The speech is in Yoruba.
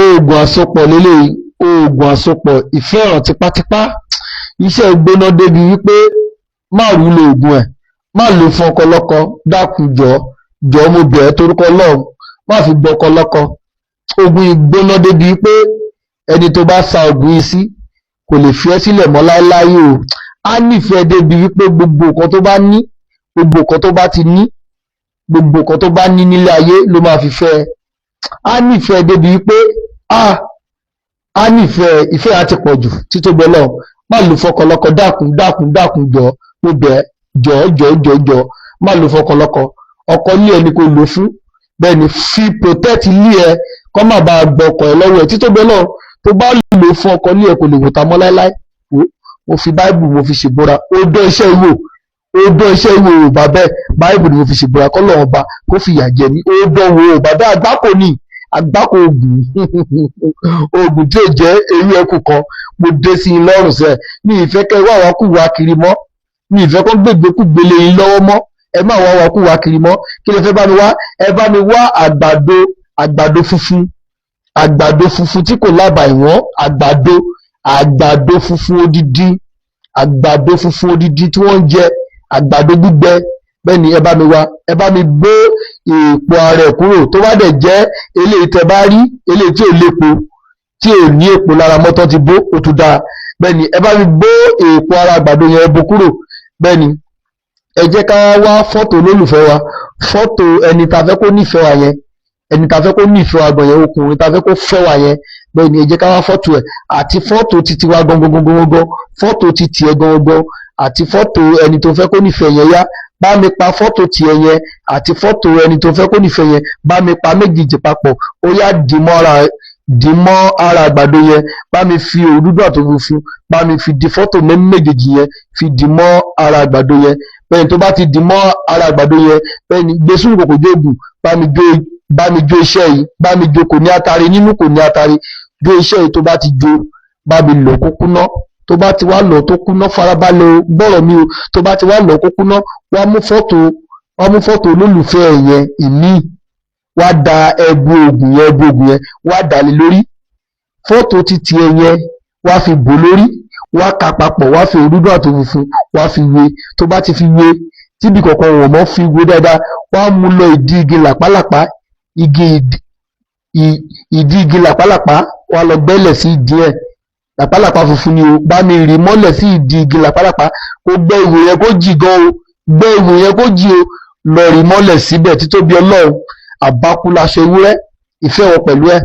Oògùn àsopọ̀ leléyìí, oògùn àsopọ̀ ìfẹ́ràn tipátipá. Iṣẹ́ gbóná débi wípé má rú lo oògùn ẹ̀, má lò fún ọkọ lọ́kọ. Dákun, jọ̀ọ́ jọ̀ọ́, mo bẹ̀ ẹ́ torúkọ Ọlọ́run, má fi gbọ́kọ lọ́kọ. Oògùn yìí gbóná débi wípé ẹni tó bá sa oògùn yìí sí kò lè fi ẹ́ sílẹ̀ mọ́ láéláé o. Á nífẹ̀ẹ́ débi wípé gbogbo nǹkan tó bá ní, gbogbo nǹkan tó bá ti ní, gbogbo nǹkan tó bá ní nílé ayé ló máa fi fẹ́ ẹ. Á nífẹ̀ẹ́ débi wípé á nífẹ̀ẹ́, ìfẹ́ á ti pọ̀ jù. Títóbi Ọlọ́run, má lò fọkọ lọ́kọ. Dákun, dákun, dákun, jọ̀ọ́, mo bẹ̀ ẹ́, jọ̀ọ́ jọ̀ọ́ jọ̀ọ́ jọ̀ọ́, má lò fọkọ lọ́kọ. Ọkọ ilé ẹni kò lò fún. Bẹ́ẹ̀ ni, fi protect ilé ẹ, kọ́ má bàa gbọ́kọ̀ ẹ lọ́wọ́ ẹ. Títóbi Ọlọ́run, tó bá lò fún ọkọ ilé ẹ, kò lè wòta mọ́ láéláé. Mo fi Báìbù, mo fi ṣèbúra. Ó dán iṣẹ́ ìwò, ó dán iṣẹ́ ìwò ò bá bẹ́ẹ̀. Báìbù ni mo fi ṣèbúra, kọ́ lọ́wọ́ ọba kó fìyà jẹ mí. Ó dán wo ò bá bẹ́ẹ̀. Àgbákò ni, àgbákò oògùn, oògùn tí ò jẹ́ ewé ẹkù kan. Mo dé sí i lọ́rùn sẹ́ẹ̀. Mi ìfẹ́ kẹ́ wá wá kú wá kiri mọ́, mi ìfẹ́ kó gbègbèkúgbèlé yín lọ́wọ́ mọ́. Ẹ má wá wá kú wá kiri mọ́. Kí lè fẹ́ bá mi wá? Ẹ bá mi wá àgbàdo, àgbàdo funfun, àgbàdo funfun tí kò lábàá ìwọ̀n, àgbàdo, àgbàdo funfun odidi, àgbàdo funfun odidi tí wọ́n ń jẹ, àgbàdo gbígbẹ. Bẹ́ẹ̀ ni, ẹ bá mi wá. Ẹ bá mi gbé èèpo ara ẹ̀ kúrò. Tó bá dẹ̀ jẹ́ eléyìí tẹ́ bá rí, eléyìí tí ò lépo, tí ò ní èèpo lára mọ́tọ́ ti bó, ó tún dáa. Bẹ́ẹ̀ ni, ẹ bá mi gbé èèpo ara àgbàdo yẹn bó kúrò. Bẹ́ẹ̀ ni, ẹ jẹ́ ká wá fọ́tò olólùfẹ́ wa, fọ́tò ẹni tá a fẹ́ kó nífẹ̀ẹ́ wa yẹn, ẹni tá a fẹ́ kó nífẹ̀ẹ́ wa gan yẹn, ọkùnrin tá a fẹ́ kó fẹ́ wa yẹn. Bẹ́ẹ̀ ni, ẹ jẹ́ ká wá fọ́tò ẹ̀ àti fọ́tò titi wa gangan gangan gangan, fọ́tò titi ẹ̀ gangan àti fọ́tò ẹni tó fẹ́ kó nífẹ̀ẹ́ yẹn. Yá, bá mi pa fọ́tò tiẹ̀ yẹn àti fọ́tò ẹni tó fẹ́ kó nífẹ̀ẹ́ yẹn, bá mi pa méjèèjì papọ̀. Ó yá, dì mọ́ ara àgbàdo yẹn. Bá mi fi òwú dúdú àti funfun, bá mi fi di fọ́tò méjèèjì yẹn, fi dì mọ́ ara àgbàdo yẹn. Bẹ́ẹ̀ ni, tó bá ti dì mọ́ ara àgbàdo yẹn, bẹ́ẹ̀ ni, gbé sínú kòkò jóògùn. Bá mi jó, bá mi jó iṣẹ́ yìí, bá mi jó. Kò ní atare nínú, kò ní atare. Jó iṣẹ́ yìí. Tó bá ti jó, bá mi lọ̀ kó kúná. Tó bá ti wá lọ̀ tó kúná, farabalẹ̀ o, gbọ́rọ̀ mi o. Tó bá ti wá lọ̀ kó kúná, wá mú fọ́tò olólùfẹ́ ẹ̀ yẹn ìmíì, wá da ẹbu oògùn yẹn, ẹbu oògùn yẹn, wá dà lé lórí. Fọ́tò títí ẹ yẹn, wá fi bò lórí, wá ka papọ̀, wá fi òwú dúdú àti funfun, wá fi wé. Tó bá ti fi wé, tíbi kọ̀ọ̀kan wọ̀n mọ́, fi wé dáadáa, wá mú lọ ìdí igi làpálàpá, igi ìdí igi làpálàpá. Wá lọ gbẹ́lẹ̀ sí ìdí ẹ̀. Làpálàpá funfun ni o. Bá mi rì mọ́lẹ̀ sí ìdí igi làpálàpá. Kó gbẹ́ ihò yẹn kó jì gan o, gbẹ́ ihò yẹn kó jì o, lọ rì mọ́lẹ̀ síbẹ̀. Títóbi Ọlọ́run, àbákú laṣọ ewúrẹ́, ìfẹ́ wọn pẹ̀lú ẹ̀.